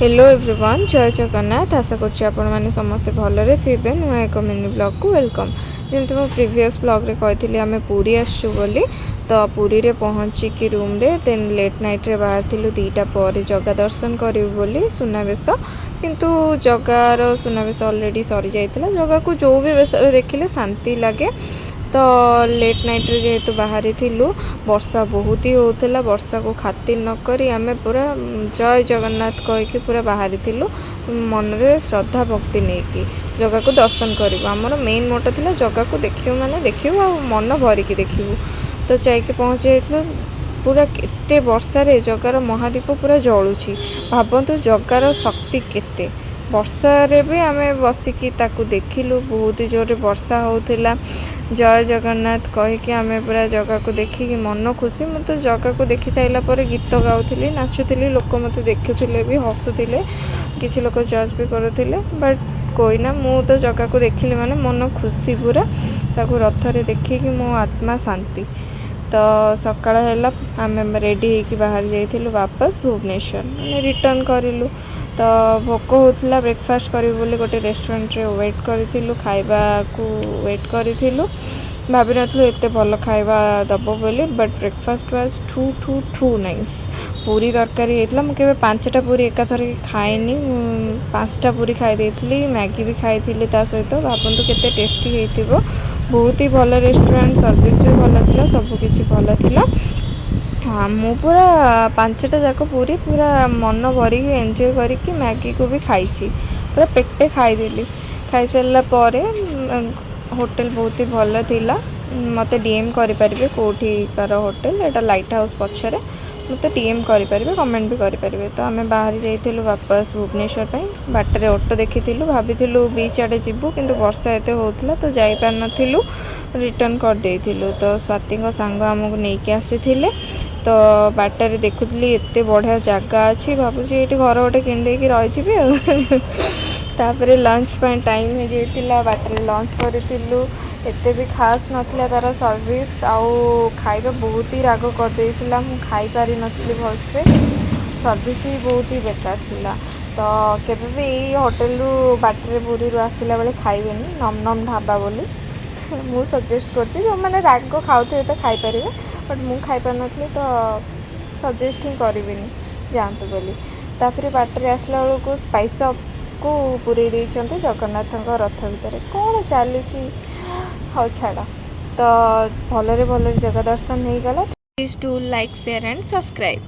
Hello everyone, ଜୟ ଜଗନ୍ନାଥ। ଆଶା କରୁଛି ଆପଣମାନେ ସମସ୍ତେ ଭଲରେ ଥିବେ। ନୂଆ ଏକ ମିନି ବ୍ଲଗ୍କୁ welcome. ଯେମିତି ମୁଁ ପ୍ରିଭିୟସ୍ ବ୍ଲଗ୍ରେ କହିଥିଲି, ଆମେ ପୁରୀ ଆସିଛୁ ବୋଲି। ତ ପୁରୀରେ ପହଞ୍ଚିକି ରୁମ୍ରେ ଦେନ୍ ଲେଟ୍ ନାଇଟ୍ରେ ବାହାରିଥିଲୁ 2ଟା ପରେ ଜଗା ଦର୍ଶନ କରିବୁ ବୋଲି ସୁନାବେଶ। କିନ୍ତୁ ଜଗାର ସୁନାବେଶ ଅଲରେଡ଼ି ସରିଯାଇଥିଲା। ଜଗାକୁ ଯେଉଁ ବି ବେଶରେ ଦେଖିଲେ ଶାନ୍ତି ଲାଗେ। ତ ଲେଟ୍ ନାଇଟ୍ରେ ଯେହେତୁ ବାହାରିଥିଲୁ, ବର୍ଷା ବହୁତ ହି ହେଉଥିଲା। ବର୍ଷାକୁ ଖାତିର ନ କରି ଆମେ ପୁରା ଜୟ ଜଗନ୍ନାଥ କହିକି ପୁରା ବାହାରିଥିଲୁ, ମନରେ ଶ୍ରଦ୍ଧା ଭକ୍ତି ନେଇକି ଜଗାକୁ ଦର୍ଶନ କରିବୁ। ଆମର ମେନ୍ ମୋଟୋ ଥିଲା, ଜଗାକୁ ଦେଖିବୁ ମାନେ ଦେଖିବୁ ଆଉ ମନ ଭରିକି ଦେଖିବୁ। ତ ଯାଇକି ପହଞ୍ଚି ଯାଇଥିଲୁ। ପୁରା କେତେ ବର୍ଷାରେ ଜଗାର ମହାଦୀପ ପୁରା ଜଳୁଛି। ଭାବନ୍ତୁ ଜଗାର ଶକ୍ତି କେତେ। ବର୍ଷାରେ ବି ଆମେ ବସିକି ତାକୁ ଦେଖିଲୁ। ବହୁତ ଜୋରରେ ବର୍ଷା ହେଉଥିଲା। ଜୟ ଜଗନ୍ନାଥ କହିକି ଆମେ ପୁରା ଜଗାକୁ ଦେଖିକି ମନ ଖୁସି। ମୁଁ ତ ଜଗାକୁ ଦେଖି ସାରିଲା ପରେ ଗୀତ ଗାଉଥିଲି, ନାଚୁଥିଲି। ଲୋକ ମୋତେ ଦେଖୁଥିଲେ ବି, ହସୁଥିଲେ, କିଛି ଲୋକ ଜଜ୍ ବି କରୁଥିଲେ। ବଟ୍ କୋଇନା, ମୁଁ ତ ଜଗାକୁ ଦେଖିଲି ମାନେ ମନ ଖୁସି ପୁରା। ତାକୁ ରଥରେ ଦେଖିକି ମୋ ଆତ୍ମା ଶାନ୍ତି। ତ ସକାଳ ହେଲା, ଆମେ ରେଡ଼ି ହେଇକି ବାହାରି ଯାଇଥିଲୁ ବାପସ ଭୁବନେଶ୍ୱର, ମାନେ ରିଟର୍ଣ୍ଣ କରିଲୁ। ତ ଭୋକ ହେଉଥିଲା, ବ୍ରେକଫାଷ୍ଟ କରିବୁ ବୋଲି ଗୋଟେ ରେଷ୍ଟୁରାଣ୍ଟରେ ୱେଟ୍ କରିଥିଲୁ, ଖାଇବାକୁ ୱେଟ୍ କରିଥିଲୁ। ଭାବିନଥିଲୁ ଏତେ ଭଲ ଖାଇବା ଦେବ ବୋଲି, but breakfast was too too too nice. Puri ତରକାରୀ ହେଇଥିଲା। ମୁଁ କେବେ ପାଞ୍ଚଟା ପୁରୀ ଏକାଥରକେ ଖାଏନି। ମୁଁ ପାଞ୍ଚଟା ପୁରୀ ଖାଇ ଦେଇଥିଲି, ମ୍ୟାଗି ବି ଖାଇଥିଲି ତା ସହିତ। ଭାବନ୍ତୁ କେତେ ଟେଷ୍ଟି ହେଇଥିବ। ବହୁତ ହି ଭଲ ରେଷ୍ଟୁରାଣ୍ଟ, ସର୍ଭିସ୍ ବି ଭଲ ଥିଲା, ସବୁକିଛି ଭଲ ଥିଲା। ହଁ, ମୁଁ ପୁରା ପାଞ୍ଚଟା ଯାକ ପୁରୀ ପୁରା ମନ ଭରିକି ଏନ୍ଜୟ କରିକି ମ୍ୟାଗିକୁ ବି ଖାଇଛି, ପୁରା ପେଟେ ଖାଇଦେଲି। ଖାଇସାରିଲା ପରେ ହୋଟେଲ ବହୁତ ହି ଭଲ ଥିଲା। ମୋତେ ଡିଏମ୍ କରିପାରିବେ କେଉଁଠିକାର ହୋଟେଲ ଏଇଟା, ଲାଇଟ୍ ହାଉସ୍ ପଛରେ। ମୋତେ ଡିଏମ୍ କରିପାରିବେ, କମେଣ୍ଟ ବି କରିପାରିବେ। ତ ଆମେ ବାହାରି ଯାଇଥିଲୁ ବାପସ ଭୁବନେଶ୍ୱର ପାଇଁ। ବାଟରେ ଅଟୋ ଦେଖିଥିଲୁ, ଭାବିଥିଲୁ ବିଚ୍ ଆଡ଼େ ଯିବୁ, କିନ୍ତୁ ବର୍ଷା ଏତେ ହେଉଥିଲା ତ ଯାଇପାରିନଥିଲୁ, ରିଟର୍ଣ୍ଣ କରିଦେଇଥିଲୁ। ତ ସ୍ୱାତିଙ୍କ ସାଙ୍ଗ ଆମକୁ ନେଇକି ଆସିଥିଲେ। ତ ବାଟରେ ଦେଖୁଥିଲି, ଏତେ ବଢ଼ିଆ ଜାଗା ଅଛି, ଭାବୁଛି ଏଇଠି ଘର ଗୋଟେ କିଣିଦେଇକି ରହିଯିବି ଆଉ। ତାପରେ ଲଞ୍ଚ ପାଇଁ ଟାଇମ୍ ହେଇଯାଇଥିଲା। ବାଟରେ ଲଞ୍ଚ କରିଥିଲୁ। ଏତେ ବି ଖାସ୍ ନଥିଲା ତା'ର ସର୍ଭିସ୍ ଆଉ ଖାଇବା ବହୁତ ହି ରାଗ କରିଦେଇଥିଲା। ମୁଁ ଖାଇପାରିନଥିଲି ଭଲସେ। ସର୍ଭିସ୍ ବି ବହୁତ ହି ବେକାର ଥିଲା। ତ କେବେ ବି ଏଇ ହୋଟେଲରୁ ବାଟରେ ପୁରୀରୁ ଆସିଲା ବେଳେ ଖାଇବେନି, ନମ୍ ନମ୍ ଢାବା ବୋଲି ମୁଁ ସଜେଷ୍ଟ କରୁଛି। ଯେଉଁମାନେ ରାଗ ଖାଉଥିବେ ତ ଖାଇପାରିବେ, ବଟ୍ ମୁଁ ଖାଇପାରିନଥିଲି, ତ ସଜେଷ୍ଟ ହିଁ କରିବିନି ଯାଆନ୍ତୁ ବୋଲି। ତାପରେ ବାଟରେ ଆସିଲା ବେଳକୁ ସ୍ପାଇସ୍ ଅପ୍କୁ ପୁରେଇ ଦେଇଛନ୍ତି ଜଗନ୍ନାଥଙ୍କ ରଥ ଭିତରେ। କ'ଣ ଚାଲିଛି? ହଉ ଛାଡ଼। ତ ଭଲରେ ଭଲରେ ଜଗା ଦର୍ଶନ ହେଇଗଲା। Please do like, share and subscribe.